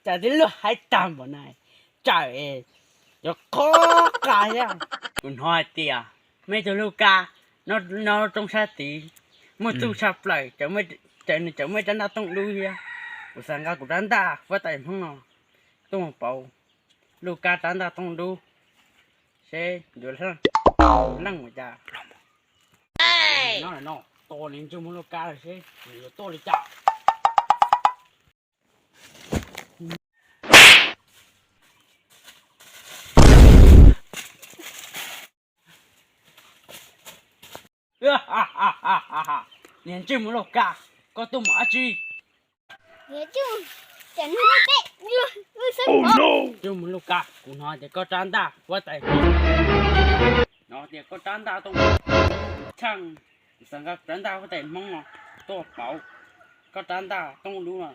Cas tib lub haib tag npaum na, tsawm yuav qhov qa thiab. Kuv hnov hais tias muaj ib tug Luj Kab nyob roob sab tid, muaj txuj tshaj plaws, tseem muaj rab ntaj tooj dub thiab. Kuv xav nqa kuv rab ntaj huab tais Hmoob no tuaj mus pauv Luj Kab rab ntaj tooj dub seb yuav leej ua cas. No no, tua niag ntsej muag Luj Kab lawm seb nws yuav tuaj li cas. Niag ntsej muag Luj Kab, koj tuaj mus dab tsi? Ntsej muag Luj Kab, kuv hnov tias koj rab ntaj huab tais Hmoob, hnov tias koj rab ntaj tooj dub, kuv txhaj, kuv xav nqa rab ntaj huab tais Hmoob no tuaj pauv koj rab ntaj tooj dub no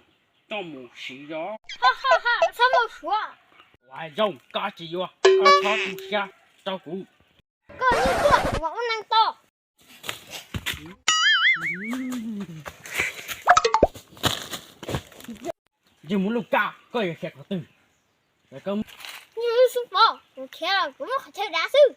coj mus siv zog. Txhob mus suav. Ua zoo, koj tsis yuav, koj txhob tu siab rau kuv. Koj yeej tuaj ua ub neeg to. Ntsej muag Luj Kab, koj yuav khiav qhov twg? Xub pov, kuv khiav los kuv muaj qhov chaw dav xwb.